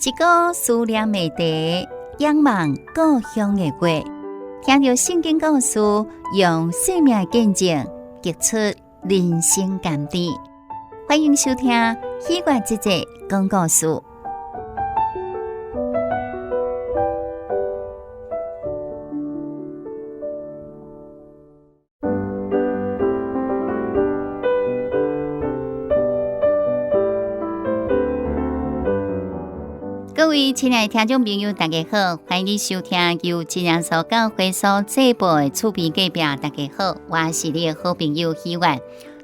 一個思念的茶，仰望故鄉的月，聽著聖經故事，用生命的見證，結出人生甘甜。歡迎收聽《喜悅姐姐講故事》。各位親愛的聽眾朋友，大家好，歡迎你收聽由真耶穌教會所製播的厝邊隔壁。大家好，我是你的好朋友喜悅。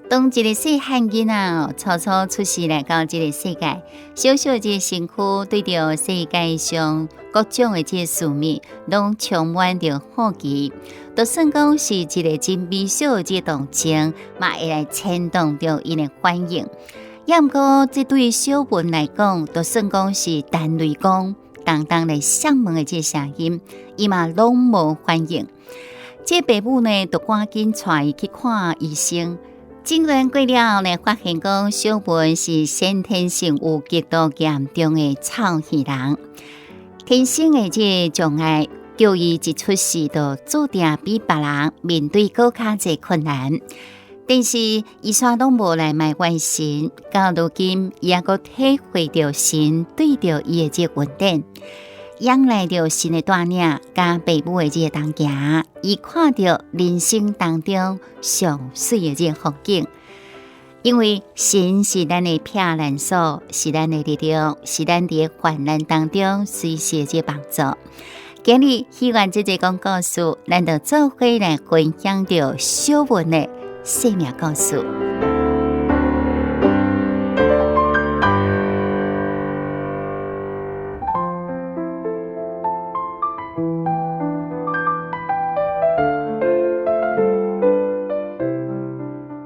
當一個細漢囡仔初初出世來到這個世界，小小的這個身軀對著世界上各種的這個事物，攏充滿著好奇。就算講是一個真微小的這個動靜，嘛會來牽動著𪜶的反應。也毋過，這對小文來講，就算講是彈雷公當當來響門的這個聲音，伊嘛攏無反應。這爸母呢，就趕緊帶伊去看醫生。診斷過了後呢，發現講小文是先天性有極度嚴重的臭耳聾，天生的這個障礙，叫伊一出世就注定比別人面對閣較濟困難。但是伊煞攏無來埋怨神，到如今伊猶閣體會著神對著伊的這個恩典，仰賴著神的帶領，佮爸母的這個同行，伊看著人生當中上媠的這個風景。因為神是咱的避難所，是咱的力量，是咱佇患難當中隨時的這個幫助。今日希望這節講故事，咱就做伙來分享著小文的生命故事。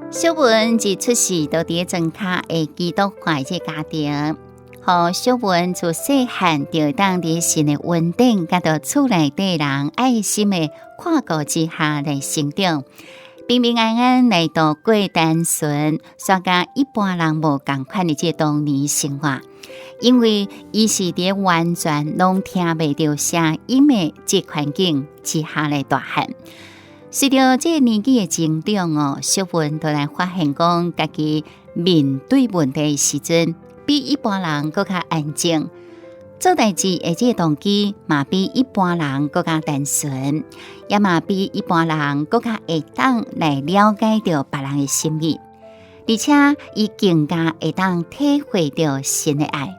小文一出世就佇莊跤的基督化這個家庭，予小文自細漢就會當佇神的恩典，佮著厝內底人愛心的看顧之下來成長。平平安安來度過單純，煞佮一般人無仝款的這個童年生活。因為伊是佇完全攏聽袂著聲音的這個環境之下來大漢。隨著這個年紀的增長哦，小文就來發現講，家己面對問題的時陣，比一般人閣較安靜。做代誌的這個動機嘛，比一般人閣較單純，也嘛比一般人閣較會當來了解著別人的心意，而且伊更加會當體會著神的愛。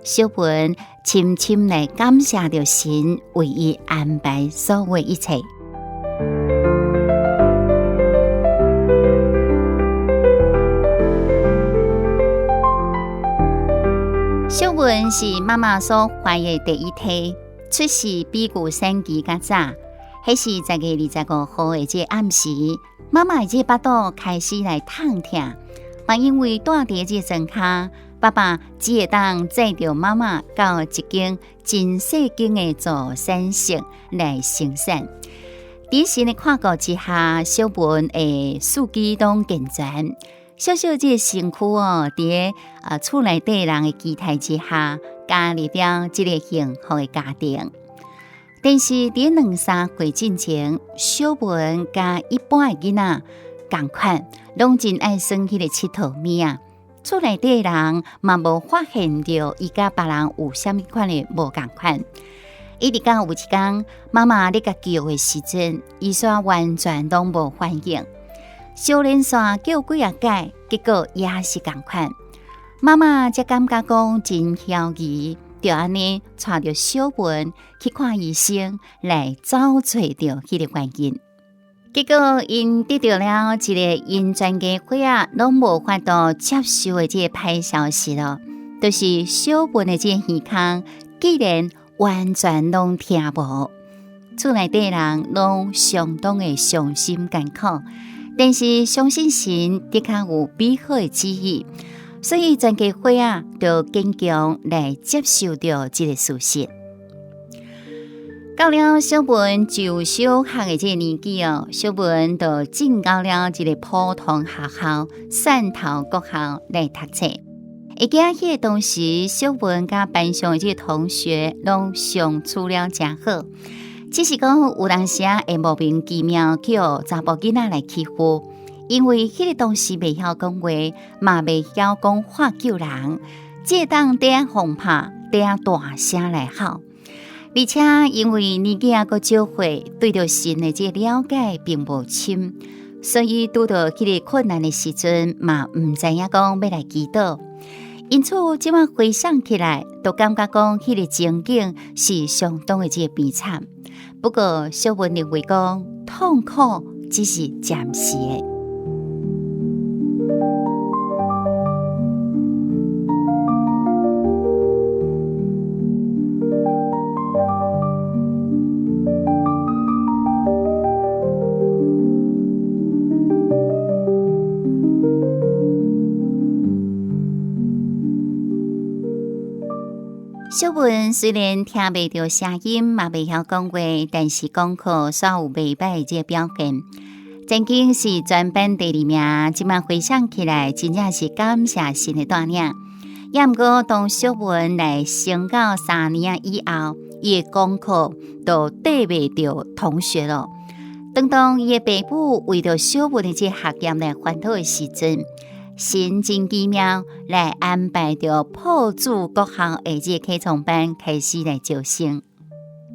小文深深來感謝著神為伊安排所有一切。小文是媽媽所懷的第一胎，出世比預產期較早，彼是10月25號的這個暗時，媽媽的這個腹肚開始來痛疼，嘛因為住佇這個莊跤，爸爸只會當載著媽媽到一間真細間的助產室來生產。佇神的看顧之下，小文的四肢攏健全。小小這個身軀哦，佇个啊厝內底人的期待之下，加入了這个幸福的家庭。但是佇兩三歲進前，小文佮一般的囡仔仝款，攏真愛耍彼个𨑨迌物仔。厝內底人嘛無發現著伊佮別人有啥物款的無仝款。一直到有一工，媽媽咧共叫的時陣，伊煞完全攏無反應。小連續叫幾仔擺，結果也是仝款。媽媽才感覺講真枵疑，就按呢帶著小文去看醫生，來找揣著彼个原因。結果𪜶得著了一个𪜶全家伙仔攏無法度接受的這个歹消息囉，就是小文的這个耳孔竟然完全攏聽無。厝內底人攏相當的傷心艱苦，但是相信神的確有美好的旨意，所以全家伙仔就堅強來接受著這个事實。到了小文上小學的這个年紀哦，小文就進到了一个普通學校——汕頭國校來讀冊。會記彼個當時，小文佮班上的這個同學攏相處了誠好，只是講有當時仔會莫名其妙去予查埔囡仔來欺負，因為彼個當時袂曉講話，嘛袂曉講喝救人，只會當佇遐予拍，佇遐大聲來吼。而且因為年紀猶閣少歲，對著神的這個了解並無深，所以拄著彼個困難的時陣，嘛毋知影講欲來祈禱。因此，這擺回想起來，都感覺講彼個情景是相當的這個悲慘。不過，小文認為講痛苦只是暫時的。小文雖然聽袂著聲音，嘛袂曉講話，但是功課煞有袂䆀的這個表現。曾經是全班第二名，這擺回想起來，真正是感謝神的帶領。也毋過，當小文來升到三年仔以後，伊的功課就綴袂著同學囉。當當伊的爸母為著小文的這個學業來煩惱的時陣，神真奇妙來安排著朴主國校的這個啟聰班開始來招生。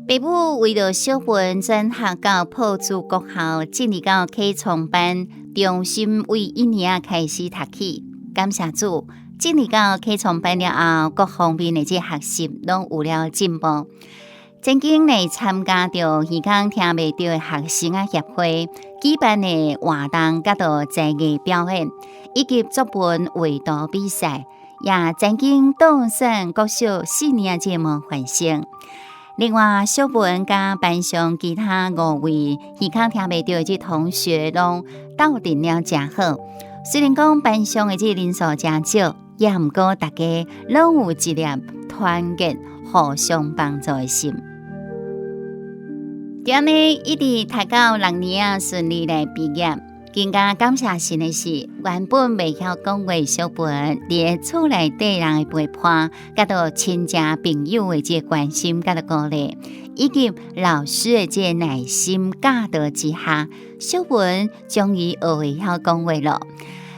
爸母為著小文轉學到朴主國校，進入到啟聰班，重新為一年仔開始讀起。感謝主，進入到啟聰班了後，各方面的這個學習攏有了進步。曾經來參加著耳孔聽袂著的學生仔協會舉辦的活動，佮著才藝表演，以及作文畫圖比賽，也曾經當選國小四年仔這個模範生。另外，小文佮班上其他五位耳孔聽袂著的這同學攏鬥陣了誠好。雖然講班上的這個人數誠少，也毋過大家攏有一粒團結、互相幫助的心。就按呢，一直讀到六年仔，順利來畢業。更加感謝神的是，原本袂曉講話的小文，佇咧厝內底人的陪伴，佮著親戚朋友的這個關心，佮著鼓勵，以及老師的這個耐心教導之下，小文終於學會曉講話囉。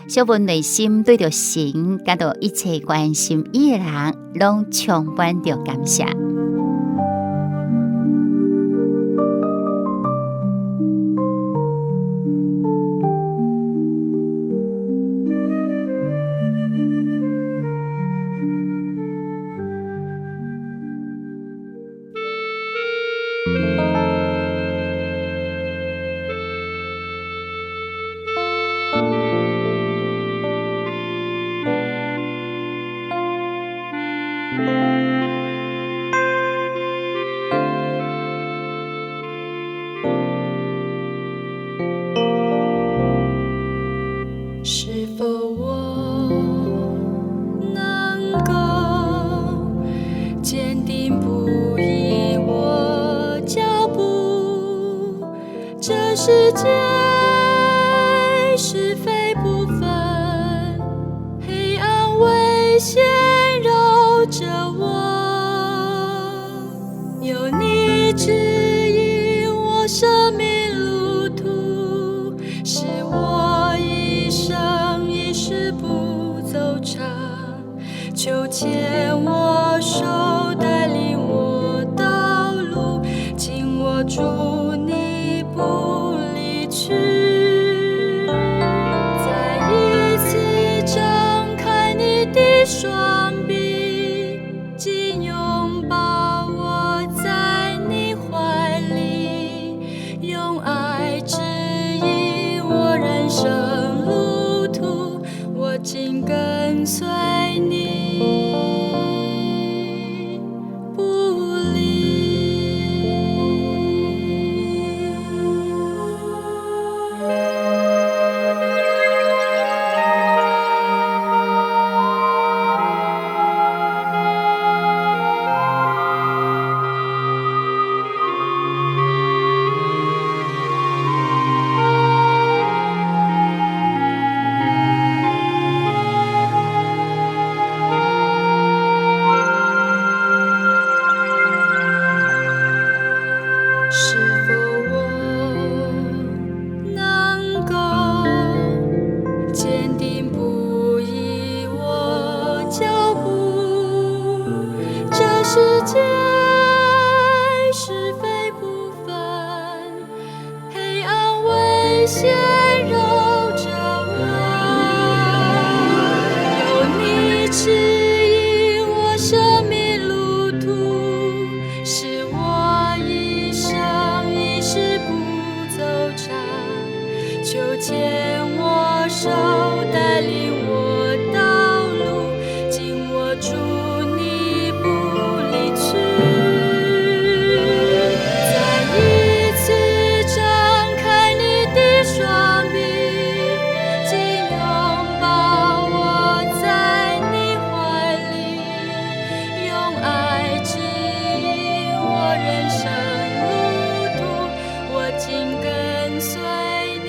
小文內心對著神，佮著一切關心伊的人，攏充滿著感謝。世界是非不分，黑暗危險繞著我，有你指引我生命路途，使我一生一世不走岔。求牽我手，帶領我道路，緊握住你不離去。再一次張開你的雙臂，緊擁抱我在你懷裡，用愛指引我人生路途，我緊跟隨你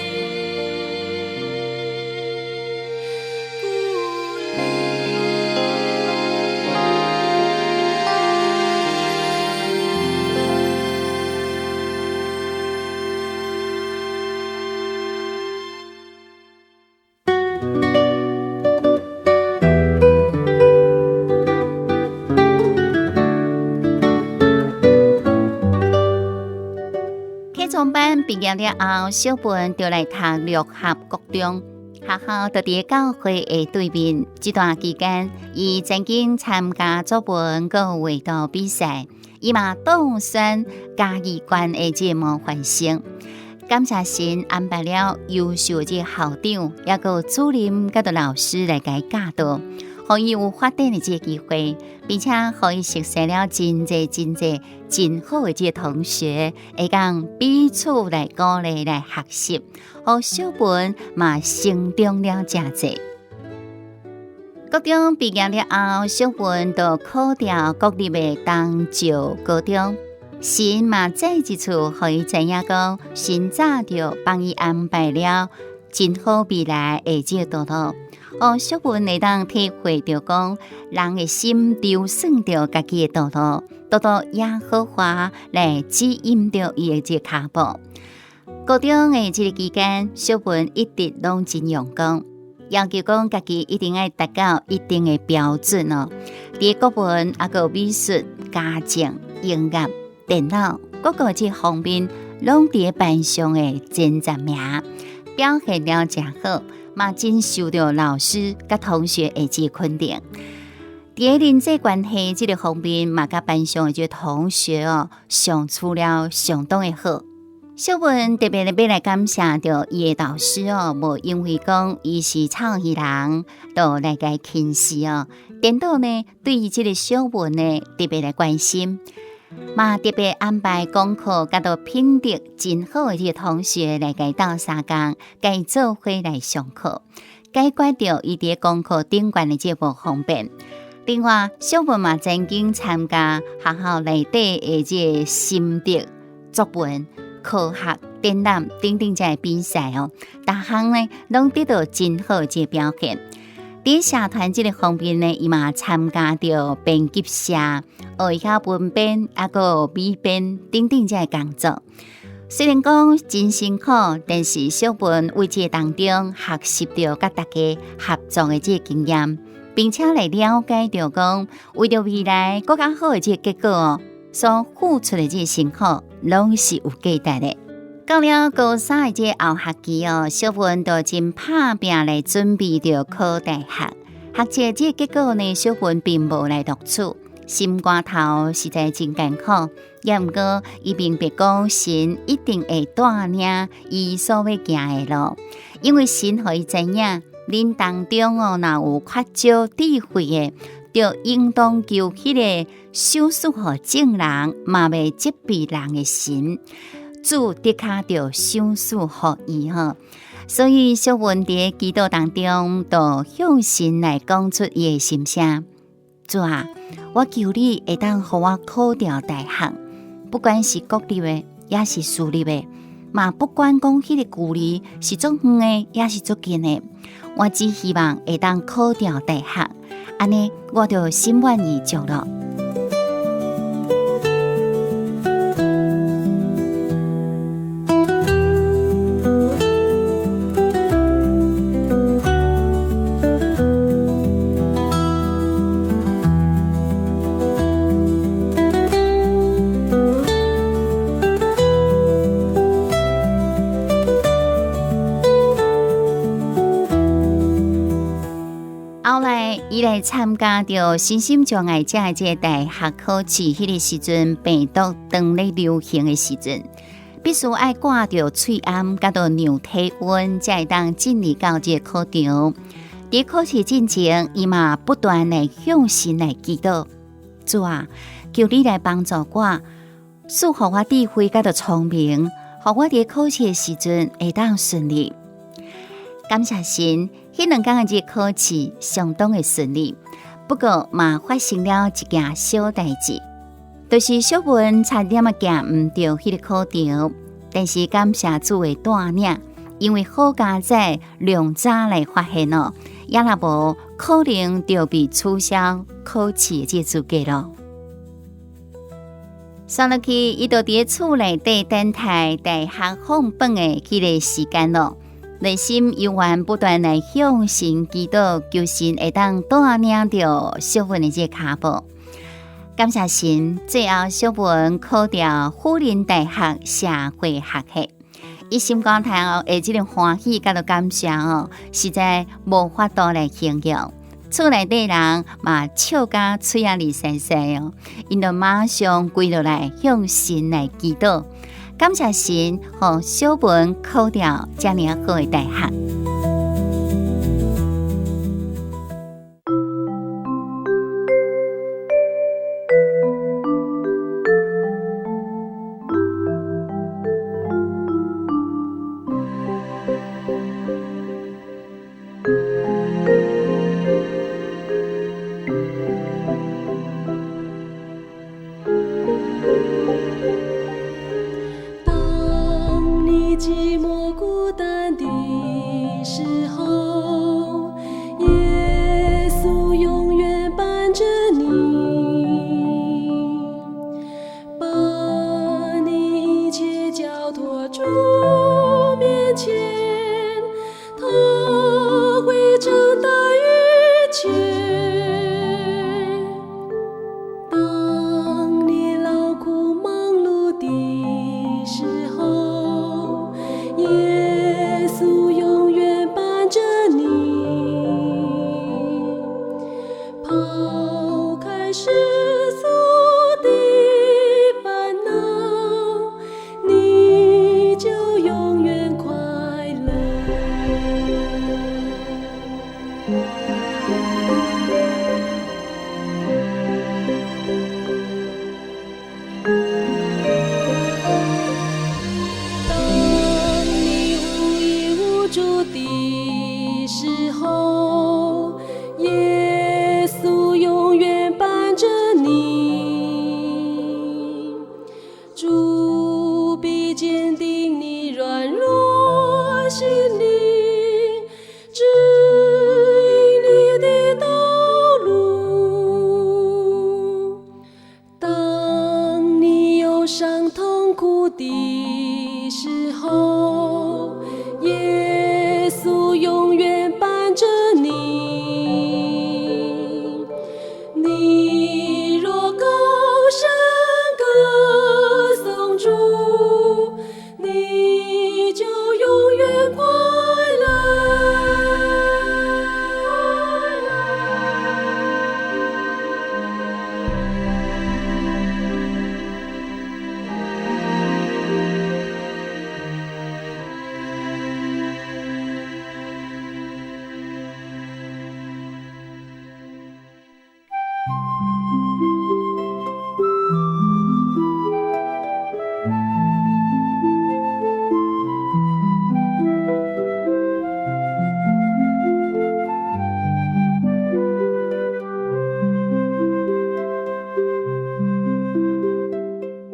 不離。啟聰班畢業了後，小文就來讀六合國中學校，就佇教會的對面。這段期間，伊曾經參加作文佮畫圖比賽，伊嘛當選嘉義縣的這個模範生。感謝神安排了優秀的這個校長，抑閣主任佮著老師來共伊教導，予伊有發展的這個機會，並且予伊熟悉了真濟真濟真好的這個同學，會當彼此來鼓勵來學習，予小文嘛成長了誠濟。國中畢業了後，小文就考著國立的東石高中。神嘛再一次予伊知影講，神早就幫伊安排了真好未來的這個道路。小文會當體會著講，人的心籌算著家己的道路，拄拄耶和華來指引著伊的這個跤步。高中的這個期間，小文一直攏真用功，要求講家己一定愛達到一定的標準哦。佇國文、抑閣美術、家政、音樂、電腦各個這方面，攏佇班上的前十名，表現了誠好，嘛真受著老師佮同學的這個肯定。佇人際關係這個方面，嘛佮班上的這個同學哦相處了相當的好。小文特別欲來感謝著伊的導師哦，無因為講伊是臭耳人，就來共伊輕視哦。顛倒呢，對伊這個小文呢，特別來關心，嘛特別安排功課佮著品德真好的這個同學來共伊鬥相共，共伊做伙來上課，解決著伊佇功課頂懸的這個無方便。另外，小文嘛曾經參加學校內底的這個心得作文、科學展覽等等這個比賽哦，逐項呢攏得到真好的這個表現。佇社團這個方面呢，伊嘛參加著編輯社，學會曉文編，抑閣有美編等等這個工作。雖然講真辛苦，但是小文為這個當中學習著佮大家合作的這個經驗，並且來了解著講，為著未來閣較好的這個結果哦，所付出的這個辛苦攏是有價值的。到了高三的這個後學期哦，小文就真拍拚來準備著考大學。學測這個結果呢，小文並無來錄取，心肝頭實在真艱苦。也毋過，伊明白講神一定會帶領伊所欲行的路，因為神予伊知影，恁當中哦，若有缺少智慧的，就應當求彼個賞賜予眾人，嘛袂責備人的神。主的確就賞賜予伊吼，所以小文佇祈禱當中，就向神來講出伊的心聲。主啊，我求你會當予我考著大學，不管是國立的，抑是私立的，嘛不管講彼個距離是足遠的，抑是足近的，我只希望會當考著大學，按呢我就心滿意足囉。來參加著身心障礙者的這个大學考試，彼個時陣病毒當咧流行的時陣，必須愛掛著喙罨，佮著量體溫，才會當進入到這个考場。佇考試進前，伊嘛不斷來向神來祈禱，主啊，求你來幫助我，賜予我智慧佮著聰明，予我佇考試的時陣會當順利。感謝神，彼兩工的這個考試相當的順利。不過嘛發生了一件小代誌，就是小文差點仔行毋著彼個考場。但是感謝主的帶領，因為好佳哉良早來發現哦，也若無可能就被取消考試的這個資格咯。煞落去，伊就佇厝內底等待大學放榜的彼個時間咯。內心猶原不斷來向神祈禱，求神會當帶領著小文的這个跤步。感謝神，最後小文考著輔仁大學社會學系。伊心肝頭的這個歡喜佮著感謝哦，實在無法度來形容。厝內底人嘛笑甲喙仔離細細哦，𪜶就馬上跪落來向神來祈禱。感謝神，予小文考著遮爾好的大學。當你寂寞孤單的時候，耶穌永遠伴著你，把你一切交託主面前，他會承擔一切。當你勞苦忙碌的時候，耶穌永遠伴著你，拋開世俗的煩惱，你就永遠快樂。當你無依無助的時候，耶穌永遠伴著你，主必堅定你軟弱心靈，指引你的道路。當你憂傷痛苦的時候，耶穌永遠伴著你。你若高聲歌頌主，你就永遠快樂。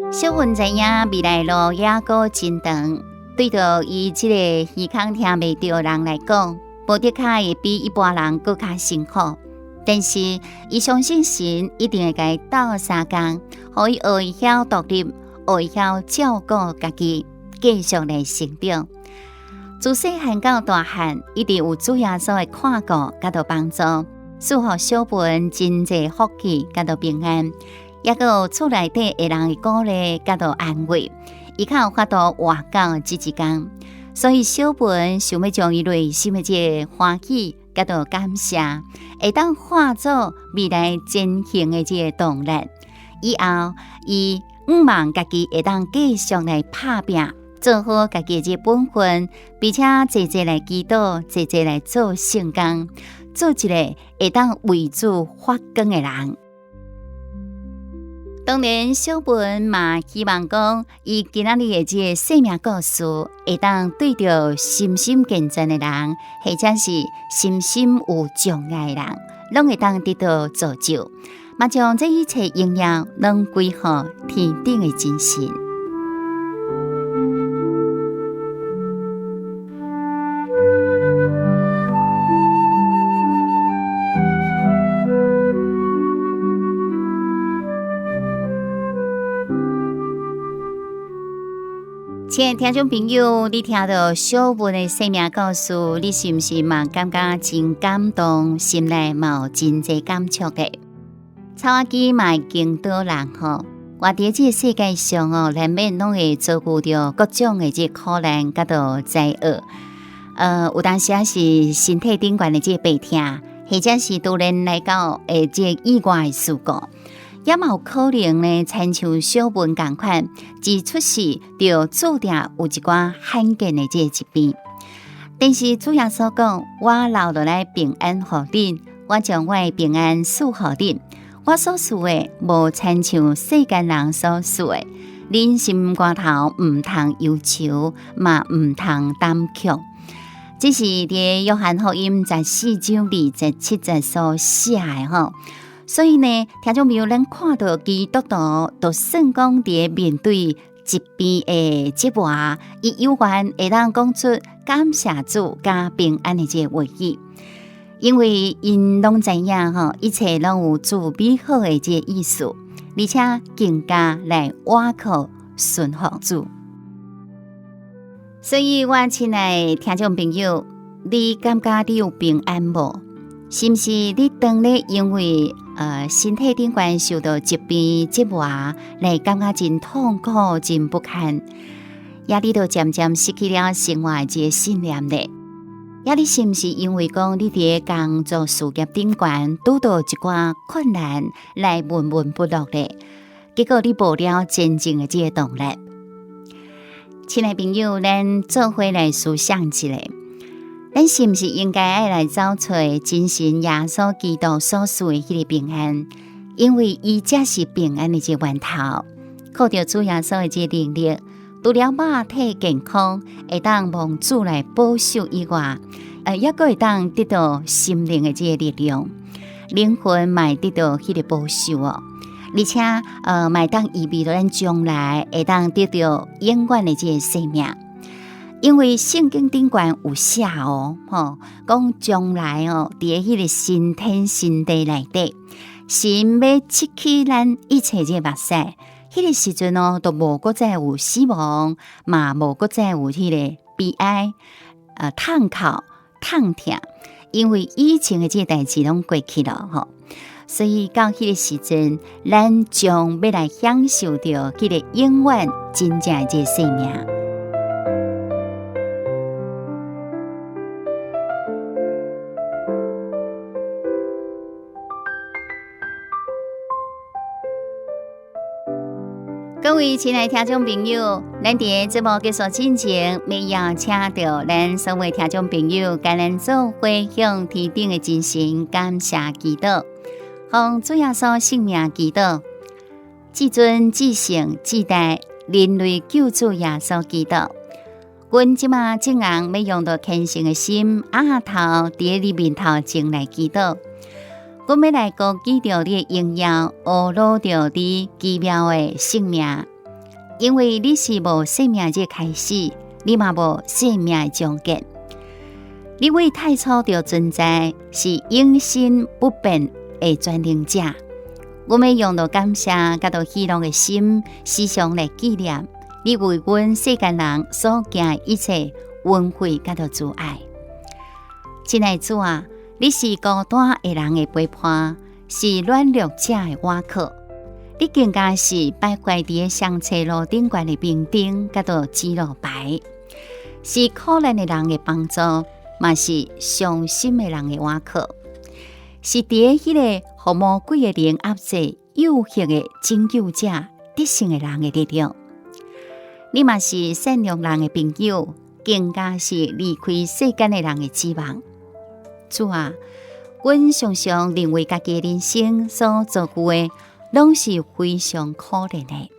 小文知影未來路猶閣真長，對著伊這個耳孔聽袂著人來講，無的確會比一般人閣較辛苦。但是伊相信神一定會共伊鬥相共，予伊學會曉獨立，學會曉照顧家己，繼續來成長。自細漢到大漢，一直有主耶穌的看顧，佮著幫助，賜予小文真濟福氣，佮著平安。猶閣有厝內底的人的鼓勵，佮著安慰，伊較有法度活到這一工。所以小文想欲將伊內心的這个歡喜，佮佮做感謝，會當化做未來前行的這个動力。以後，伊向望家己會當繼續來拍拚，做好家己的這个本分，並且濟濟來祈禱，濟濟來做聖工，做一个會當為主發光的人。當然，小文嘛希望講，伊今仔日的這个生命故事，會當對著身心健全的人，或者是身心有障礙的人，攏會當得到造就，嘛將這一切榮耀攏歸予天頂的真神。親愛的聽眾朋友，你聽到小文的生命故事，你是毋是嘛感覺真感動，心內嘛有真濟感觸的？草仔機嘛會驚倒人吼，活佇這个世界上哦，難免攏會遭遇著各種的這个苦難，佮做災厄。有當時仔是身體頂懸的這个病痛，或者是突然來到的這个意外的事故。也嘛有可能呢，親像小文仝款，自出世就注定有一寡罕見的這个疾病。但是主耶穌講：我留落來平安予恁，我將我的平安賜予恁。我所賜的，無親像世間人所賜的。恁心肝頭毋通憂愁，嘛毋通膽怯。這是佇約翰福音14章27節所寫的吼。所以呢，聽眾朋友，咱看到基督徒就算講佇面對疾病的折磨，伊猶原會當講出感謝主佮平安的這個話語，因為𪜶攏知影吼，一切攏有主美好的這個意思，而且更加來倚靠順服主。所以，我親愛的聽眾朋友，你感覺你有平安無？是毋是你當咧因為身體頂懸受到疾病折磨，來感覺真痛苦、真不堪？也你就漸漸失去了生活的這个信念咧？也你是毋是因為講你佇个工作事業頂懸拄著一寡困難來悶悶不樂咧？結果你無了前進的這个動力。親愛朋友，咱做伙來思想一下。咱是毋是應該愛來找揣真神耶穌基督所賜的彼個平安？因為伊才是平安的這个源頭。靠著主耶穌的這个能力，除了肉體健康會當蒙主來保守以外，猶閣會當得到心靈的這个力量，靈魂嘛會得到彼個保守哦。而且，嘛會當預備著咱將來會當得到永遠的這个生命。因為聖經頂懸有寫哦，吼，講將來哦，佇彼个新天新地內底，神欲拭去咱一切這个目屎，彼个時陣哦，就無閣再有死亡，嘛無閣再有彼个悲哀、痛哭、痛疼，因為以前的這个代誌攏過去了吼。所以到彼个時陣，咱將欲來享受著彼个永遠真正的這个生命。各位親愛的聽眾朋友，咱佇節目結束之前，欲邀請著咱所有聽眾朋友，共咱做伙向天頂的真神感謝祈禱，奉主耶穌聖名祈禱，至尊至聖至大人類救主耶穌基督，阮這馬眾人欲用著虔誠的心，阿頭佇你面頭前來祈禱。阮欲來高舉著你的榮耀，阿羅著你奇妙的聖名，因為你是無生命這个開始，你嘛無生命的終結。你為太初就存在，是永生不變的全能者。阮欲用著感謝佮著喜樂的心，時常來紀念你為阮世間人所行的一切恩惠佮著慈愛。親愛的主啊，你是孤單的人的陪伴，是軟弱者的倚靠。你更加是徘徊佇个雙車路頂懸的明燈，佮做指路牌，是苦難的人的幫助，嘛是傷心的人的倚靠，是佇彼个予魔鬼的靈壓制、誘惑的拯救者得勝的人的力量。你嘛是善良人的朋友，更加是離開世間的人的指望。主啊，阮常常認為家己的人生所遭遇的，攏是非常可憐的，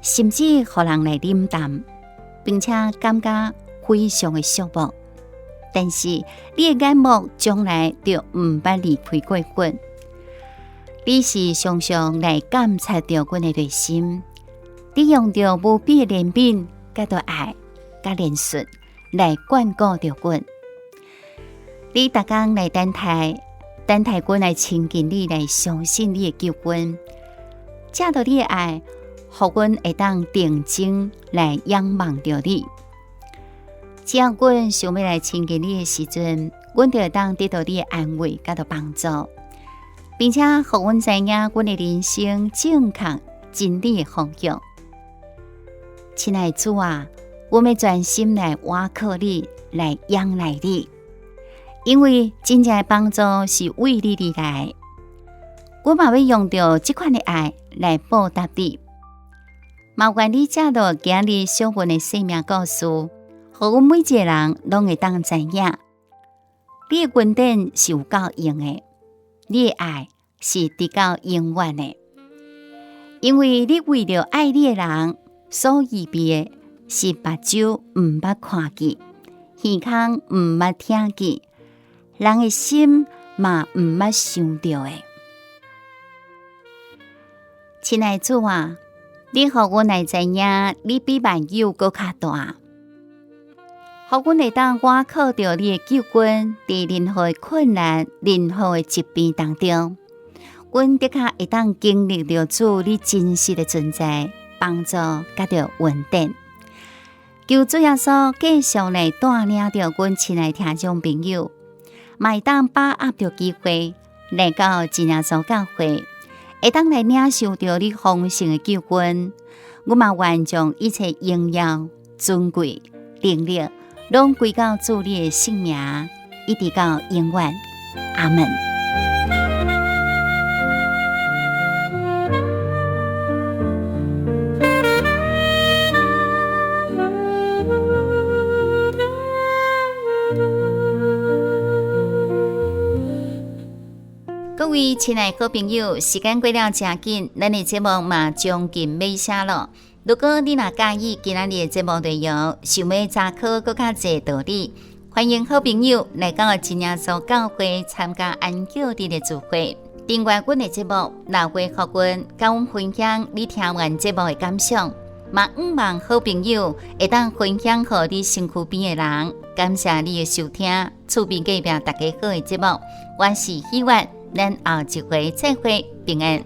甚至予人來冷淡，並且感覺非常的寂寞。但是你的眼目從來就毋捌離開過阮，你是常常來監察著阮的內心，你用著無比的憐憫、佮著愛、佮憐恤來眷顧著阮。你逐工來等待，等待阮來親近你，來相信你的救恩，藉著你的愛，予阮會當定睛來仰望著你。只要阮想欲來親近你的時陣，阮就會當得到你的安慰，佮著幫助，並且予阮知影阮的人生正確真理的方向。親愛的主啊，阮欲專心來倚靠你，來仰賴你。因為真正的幫助是為你而來，我嘛欲用著這款的愛來報答你。嘛願你藉著今日小文的生命故事，予阮每一个人攏會當知影，你的恩典是有夠用的，你的愛是直到永遠的。因為你為著愛你的人所預備的，是目睭毋捌看見，耳孔毋捌聽見。人的心嘛毋捌想著的。親愛的主啊，你予阮來知影，你比萬有閣較大，予阮會當倚靠著你的救恩，佇任何的困難、任何的疾病當中，阮的確會當經歷著主你真實的存在，幫助佮著恩典。求主耶穌繼續來帶領著阮親愛聽眾朋友，嘛會當把握著機會來到真耶穌教會，會當來領受著你豐盛的救恩。阮嘛願將一切榮耀、尊貴、能力，攏歸到主你的聖名，一直到永遠。阿門。各位親愛好朋友，時間過了誠緊，咱的節目嘛將近尾聲囉。如果你若佮意今仔日的節目內容，想欲查考閣較濟道理，歡迎好朋友來到真耶穌教會參加安息日的聚會，訂閱阮的節目，留言予阮，佮阮分享你聽完節目的感想。嘛，向望好朋友會當分享予你身軀邊的人。感謝你的收聽，厝邊隔壁大家好的節目，我是希婉，咱後一回再會，平安。